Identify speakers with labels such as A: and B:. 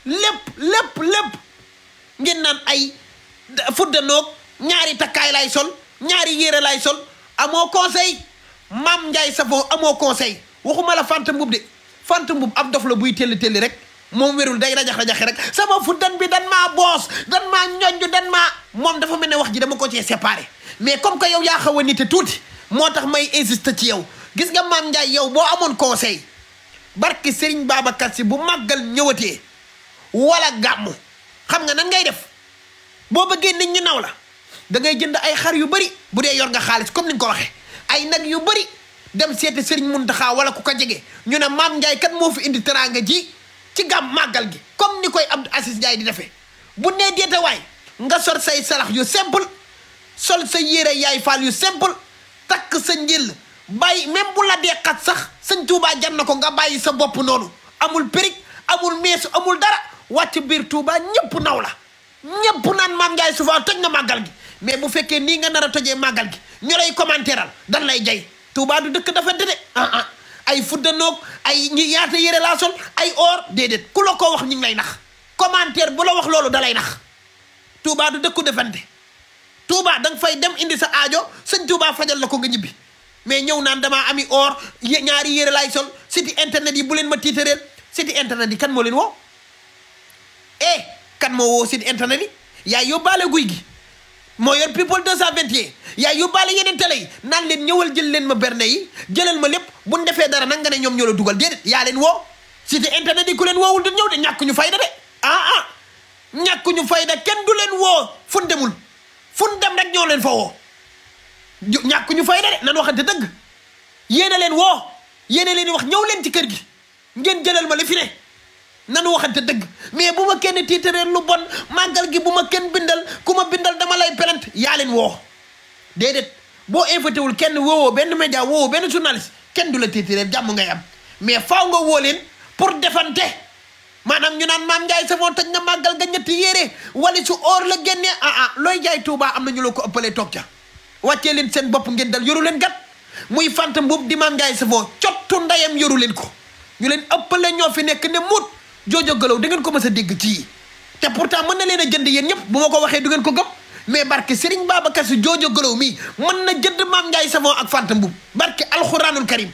A: lépp ngeen naan ay fuddanoog ñaari takkaay lay sol ñaari yére lay sol amoo conseil Mame Ndiaye Savon amoo conseil waxuma la Fanta Mbub de Fanta Mbub ab dof la buy telli rek moom wérul day rajax-rajaxi rek sama fuddan bi dan maa boos dan maa ñoñju dan maa moom dafa mel ne wax ji dama ko cee séparé mais comme que yow yaa xaw a nite tuuti moo tax may insiste ci yow gis nga Mame Ndiaye yow boo amoon conseil barke Serigne Babacar Sy bu màggal ñëwatee wala gàmmu xam nga nan ngay def boo bëggee nit ñi naw la da ngay jënd ay xar yu bëri bu dee yor nga xaalis comme ni nga ko waxee ay nag yu bëri dem seeti Serigne Mountakha wala ku ko jege ñu ne Mame Ndiaye kat moo fi indi teraanga ji ci gàmm màggal gi comme ni koy Abdou Aziz Ndiaye di defee bu nee deete waay nga sor say salax yu simple sol sa yére yaay faal yu simple takk sa njël bàyyi même bu la dee xat sax sëñ Touba jar na ko nga bàyyi sa bopp noonu amul périg amul meesu amul dara wàcc biir Touba ñëpp naw la ñëpp naan Mame Ndiaye Savon toj na màggal gi mais bu fekkee nii nga nar a tojee màggal gi ñu lay commentéral dan lay jay Touba du dëkk dafante de ay fuddanoog ay ñi yaata yére laa sol ay or déedéet ku la ko wax ñu ngi lay nax commentaire bu la wax loolu da lay nax Touba du dëkku defante Touba da nga fay dem indi sa aajo sëñ Touba fajal la ko nga ñibbi mais ñëw naan damaa ami or ñaari yére laay sol site internet yi bu leen ma tiitareel site internet yi kan moo leen woo kan moo woo site internet yi yaa yóbbaale guy gi moo yor people 221 yaa yóbbaale yeneen télé yi naan leen ñëwal jël leen ma berne yi jëlal ma lépp buñ defee dara nag nga ne ñoom ñoo la dugal déedéet yaa leen woo site internet yi ku leen woowul du ñëw de ñàkk ñu fayda de ñàkk ñu fayda kenn du leen woo fun demul fun dem rek ñoo leen fa woo ñàkk ñu fayda de nan waxante dëgg yéena leen woo yéena leen wax ñëw leen ci kër gi ngeen jëlal ma li fi ne nanu waxante dëgg mais bu ma kenn tiitaree lu bon màggal gi bu ma kenn bindal ku ma bindal dama lay pelante yaa leen woo déedéet boo invité wul kenn woowoo benn média woowoo benn journaliste kenn du la tiitaree jàmm ngay am mais faaw nga woo leen pour defante maanaam ñu naan Mame Ndiaye Savon toj na màggal ga ñetti yére wali su or la génnee looy jaay Touba am na ñu la ko ëppalee toog ca wàccee leen seen bopp ngeen dal yoru leen gat muy Fanta Mbub di Mame Ndiaye Savon cottu ndayam yoru leen ko ñu leen ëppale ñoo fi nekk ne muut joojo gëlaw da ngeen ko mës a dégg ci te pourtant mën na leen a jënd yéen ñëpp bu ma ko waxee du ngeen ko gëm mais barke Serigne Babacar Sy joojo gëlaw mii mën na jënd Mame Ndiaye Savon ak Fanta Mbub barke alxuraanul karim